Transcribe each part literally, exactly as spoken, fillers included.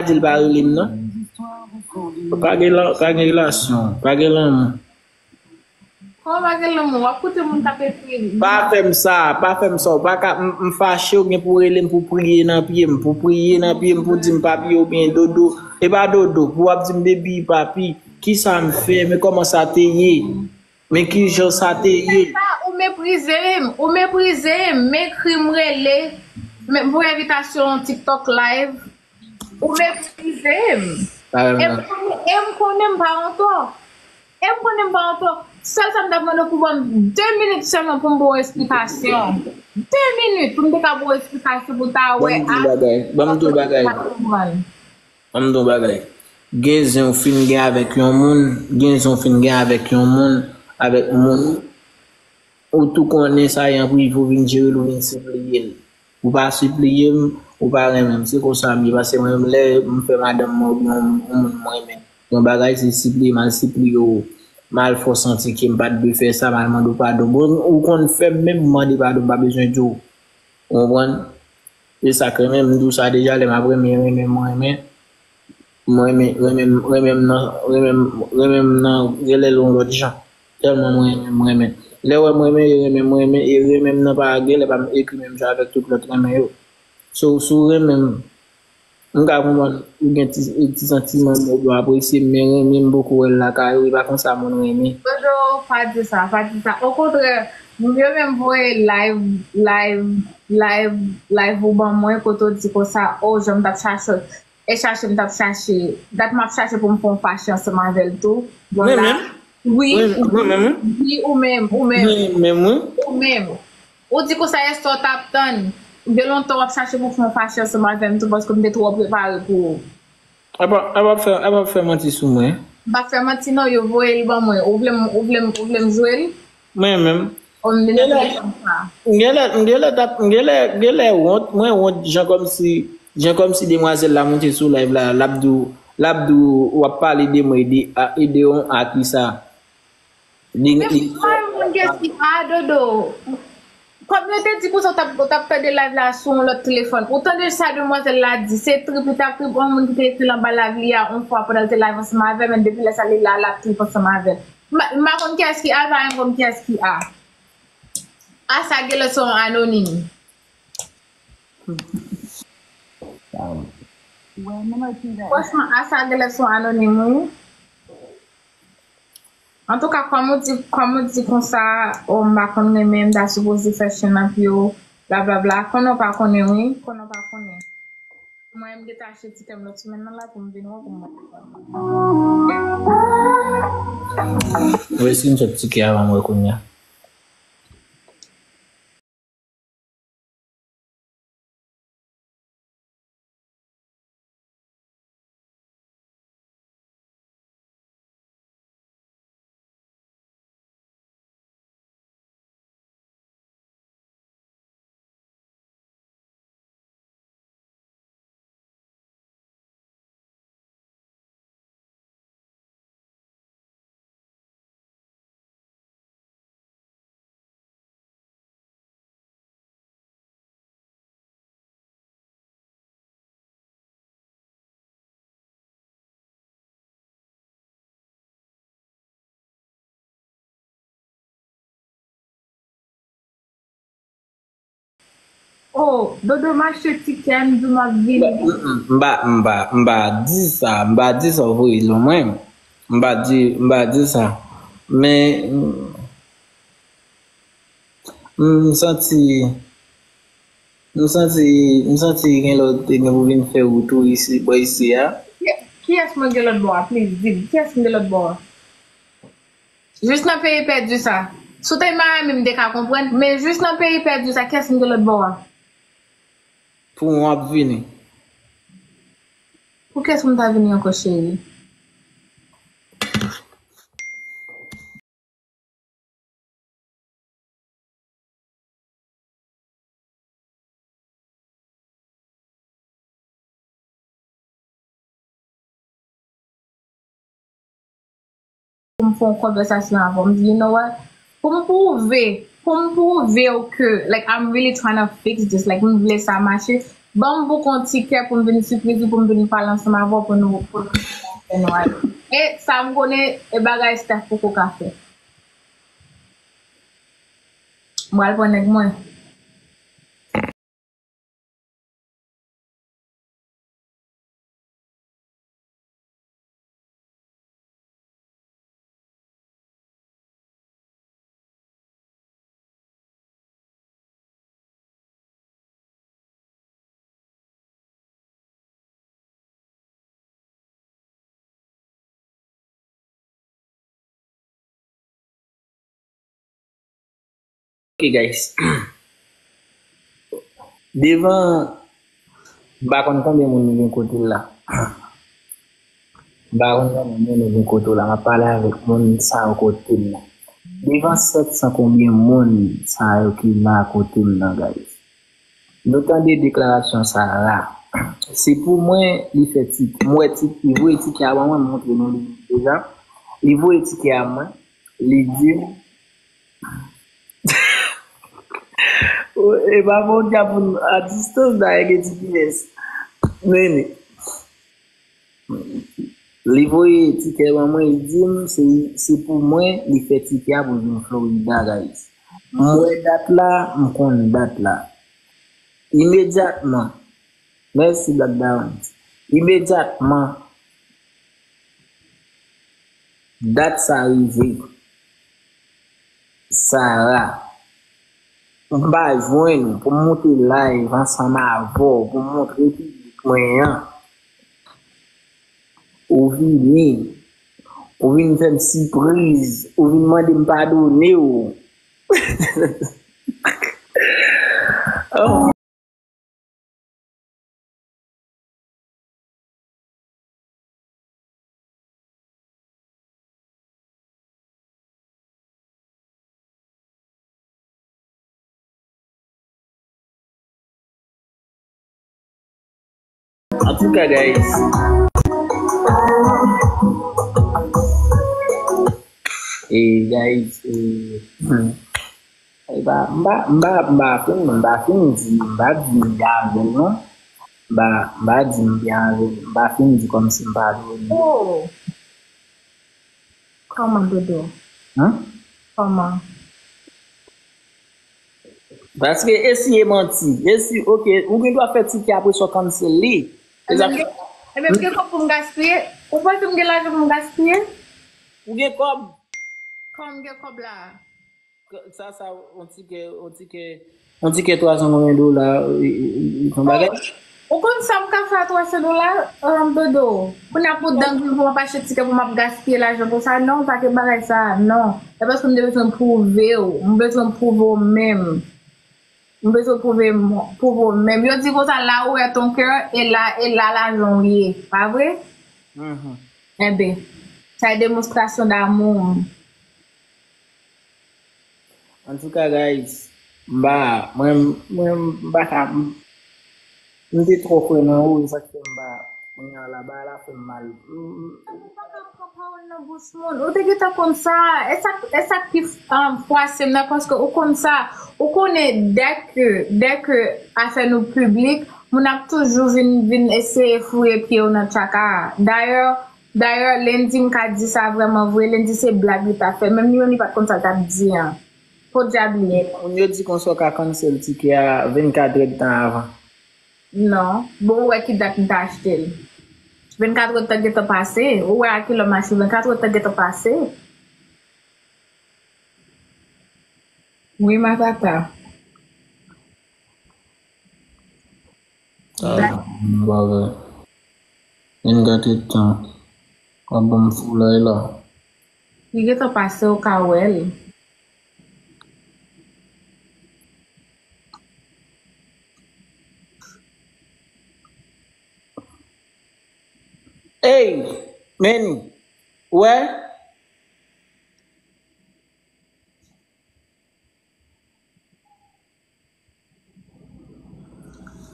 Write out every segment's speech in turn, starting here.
di l pa rele m non. Pa gen, pa gen relasyon, pa gen lanmou. Kòman pa gen lanmou? W ap koute moun k ap ekri. Pa fè m sa, pa fè m sa. Ou pa ka, m, m fache, ou gen pou rele m pou priye nan pye m, pou priye nan pye m, pou di m papi oubyen dodo. E pa dodo, pou w ap di m baby, papi, kisa m fè, men kòman sa te ye? Men kijan sa te ye? Ou meprize m, ou meprize m, m ekri, m rele, m voye envitasyon TikTok live, ou meprize m. E m konnen, e m konnen m pa antò. E m konnen m pa antò. Sèl sa m t ap mande w pou ban m de minit sèlman pou m ba w esplikasyon. De minit pou m te ka ba w esplikasyon pou w ta wè. Ban m di w bagay. Ban m di w bagay. Ban m di w bagay. Gen zen w fin gen avèk yon moun, gen zen w fin gen avèk yon moun, avèk moun, ou tou konnen sa e an prive, ou vin jere l, ou vin sipliye l. Ou pa sipliye m, ou pa renmen m. Se konsa m ye, paske mwen menm lè m fè madanm mwen oubyen yon, yon moun mwen renmen yon bagay, se sipliye m al sipliye w, m al fè w santi ke m pa t dwe fè sa, m al mande w padon. Bon, ou konn fè m menm mande padon, m pa bezwen di w. Ou konprann? E sa k renmen m, m di w sa deja, lè m ap renmen, renmen, mwen renmen, mwen renmen, renmen, renmen m nan, renmen m, renmen m nan, genlè l yon lòt jan. Tèlman mwen renmen, mwen renmen. Lè w wè mwen renmen, e renmen, mwen renmen, e renmen m nan pa genlè pa m ekri menm jan avèk tout lòt renmen yo. So, si w renmen m, m ka konprann ou gen ti, ti santiman m oubyen w apresye m, men renmen m poko wè l lakay ou, e pa konsa moun renmen. Dodo, pa di sa, pa di sa. Okontrè, m yo menm voye live, live, live, live ou ban mwen, kote w di konsa, o, jan m t ap chache, e chache m t ap chache, dat m ap chache pou m fè yon fache ansanm avè l tou. Bon, la, wi, wi, ou menm, ou menm. Ou menm, wi. Ou menm. Ou di konsa, èske w t ap tann? De lontan w ap chache pou fè yon fache ansanm avè m tou, paske m te twò prepare pou ou. Apa, apa fè, apa fè manti sou mwen. M pa fè manti non, yo voye l ban mwen. Ou vle m, ou vle m, ou vle m jwe l? Mwen menm. O, m vin nan telefòn sa. M genlè, m genlè t ap, m genlè, genlè wont, mwen wont, jan kòmsi, jan kòmsi demwazèl la monte sou live la, l ap di w, l ap di w, w ap pale de mwen, ede, a, ede yon a kisa. Li, men li, mwen, moun kiyès ki a, Dodo. Kòm yo te di konsa, w t ap, w t ap tande live la sou yon lòt telefòn. Ou tande sa demwazèl la di, se trip li t ap trip, yon moun ki te ekri l anba live li a, yon fwa pandan l te live ansanm avè m, men depi lè sa li la, l ap trip ansanm avè l. M pa, m pa konn kiyès ki a, l pa menm konn kiyès ki a. A sa genlè se yon anonim. Franchman, a sa genlè se yon anonim, wi. Antouka, kòm ou di, kòm ou di konsa, o, m pa konn renmen, m ta sipoze fè chen nan pye w, blablabla. Konnen w pa konnen, wi. Konnen w pa konnen. Mwen, m gentan achte tikè m lòt semèn nan la pou m vin wè w pou m mande w. Voye screenshot tikè a ban mwen kounye a. Oh, Dodo, m achte tikè, m di w m ap vini. M pa, m pa, m pa, m pa di sa, m pa di sa, w voye l ban mwen. M pa di, m pa di sa. Men, m santi, m santi, m santi gen lòt te gen pou vin fè wout ou isi, bò isi a. Ki, kiyès mwen gen lòt bò a, please, di m, kiyès mwen gen lòt bò a? Jis nan peyi pèdi sa. Si w te Miami, m te ka konprann, men jis nan peyi pèdi sa, kiyès m gen lòt bò a? Pou mwen w ap vini. Pou kiyès m ta vini ankò, cheri? Pou m fè yon konvèsasyon avè w, m di, you know what? Pou m pwouve, pou m pwouve w ke, like, I'm really trying to fix this, like, m vle sa mache, Ban m bouke yon ti kè pou m vin sipriz ou, pou m vin pale ansanm avè w, pou nou, pou nou fè nou ale. E sa m konnen, e bagay Steph poko ka fè. M pral pran nèg mwen. Ok, guys. Devan, m pa konn konbyen moun li gen kote l la. M pa konn konbyen moun li gen kote l la. M ap pale avèk moun sa yo kote m nan. Devan sèt san konbyen moun sa yo ki la kote m nan, guys. Nou tande deklarasyon sa a. Se pou mwen, li fè ti, m wè ti, li voye tikè a ban mwen, m montre nou li deja. Li voye tikè a mwen, li di m, e pa bon, djab a distans, dayè gen G P S. Men, li voye tikè ban mwen, li di m se, se pou mwen, li fè tikè a pou l vin Florida, guys. M wè dat la, m konn dat la. Imedyatman, mèsi Black Diamond. Imedyatman, dat sa rive, Sarah, m pa jwenn ou pou m moute live ansanm avè w, pou m montre piblik mwen an. Ou vini, ou vin fè m sipriz, ou vin mande m padone w. Oh. Antouka, guys. E, guys, e, hmm. E pa, m pa, m pa, m pa fin, m pa fin di, m pa di m gen avè l, non. M pa, m pa di m gen avè l, m pa fin di kòmsi m pa vle. Oh! Kòman, Dodo? Hein? Kòman? Paske e si e manti, e si, ok, ou gen dwa fè tikè apre sa w cancel li. Ebyen, m gen, ebyen, m gen kòb pou m gaspiye. Ou panse m gen lajan pou m gaspiye? Ou gen kòb? Kòman m gen kòb la? Sa, sa, yon tikè, yon tikè, yon tikè twa san konbyen dola, e, e, e, yon bagay? Ou konn sa m ka fè a twa san dola, um, Dodo? Kounye a pou dan gri pou m ap achte tikè pou m ap gaspiye lajan konsa? Non, pa gen bagay sa, non. E paske m te bezwen pwouve w. M bezwen pwouve w menm. M bezwen pwouve m, pwouve w menm. Yo di konsa, là où est ton cœur, e la, e la lajan w ye. Pa vre? Mhm. Enben, sa e demonstrasyon damou. Antouka, guys, m pa, mwen, mwen, m pa ka, m, m te twò kwè nan ou, e sa k fè m pa, kounye a la, bagay la fè m mal. M, m, Ou pa ka pran pawòl nan bouch moun. Ou te gentan konn sa. E sa, e sa k pi, um, fwase m nan, paske ou konn sa. Ou konnen, dèke, dèke afè nou piblik, moun ap toujou vin, vin eseye foure pye yo nan tchaka a. Dayè, Dayè, Lendi m ka di sa vrèman vre, Lendi se blag li t ap fè. Menm li menm li pa t konn sa l t ap di an. Podyab li ye. Moun yo di konsa w ka cancel tikè a vennkatrè tan avan. Non. Bon, ou wè ki dat m te achte l. Vennkatrè tan gentan pase. Ou wè a kilè m achte l, vennkatrè tan gentan pase. Wi, Matata. Sa, m pa wè. Vennkatrè tan. W ap ban m foulay la. Li gentan pase, ou ka wè l. Ey, men, wè.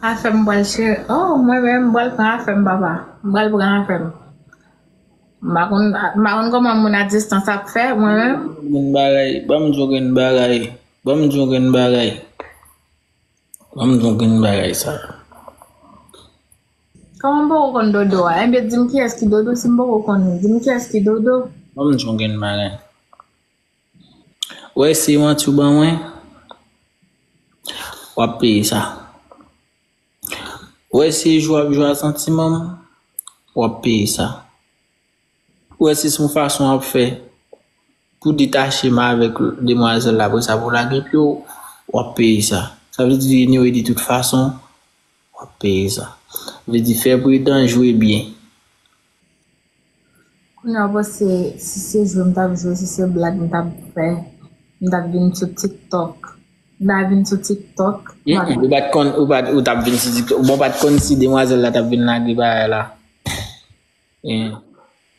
Afè m pral cheri. Oh, mwen menm, m pral pran afè m, papa. M pral pran afè m. M pa konn, m pa konn kòman moun a distans ap fè, mwen menm. Ban m di yon grenn bagay. Ban m di yon grenn bagay. Ban m di yon grenn bagay. Ban m di yon grenn bagay sa. Kòman m poko konn Dodo a? Enben, di m kiyès ki Dodo si m poko konnen. Di m kiyès ki Dodo. Ban m di w yon grenn bagay. Ou wè si w anti w ban mwen, w ap peye sa. Ou wè si jwe w ap jwe a santiman m, w ap peye sa. Ou wè si se yon fason w ap fè pou detache m avèk demwazèl la, apre sa pou w lage pye w, w ap peye sa. Sa vle di, anyway, de tout fason, w ap peye sa. Sa vle di, fè pridan, jwe byen. Kounye a w panse si se jwe m t ap jwe, si se blag m t ap fè, m t ap vin sou TikTok. M t ap vin sou TikTok. Ou pa t konn, ou pa t ap vin sou TikTok. Bon, ou pa t konn si demwazèl la t ap vin lage bagay la.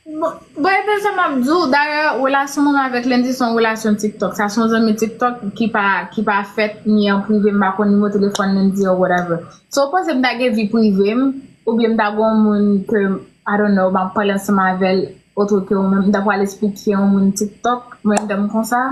Bon, bon, e sa m ap di w. Dayè, relasyon mwen avèk Landy se yon relasyon TikTok. Sa se yon zanmi TikTok ki pa, ki pa fèt, ni an prive, m pa konn nimewo telefòn Landy or whatever. So, ou panse m ta gen vi prive m, oubyen m ta gen yon moun ke, I don't know, m ap pale ansanm avè l, otre ke ou menm, m ta pral esplike yon moun TikTok, mwen menm konsa?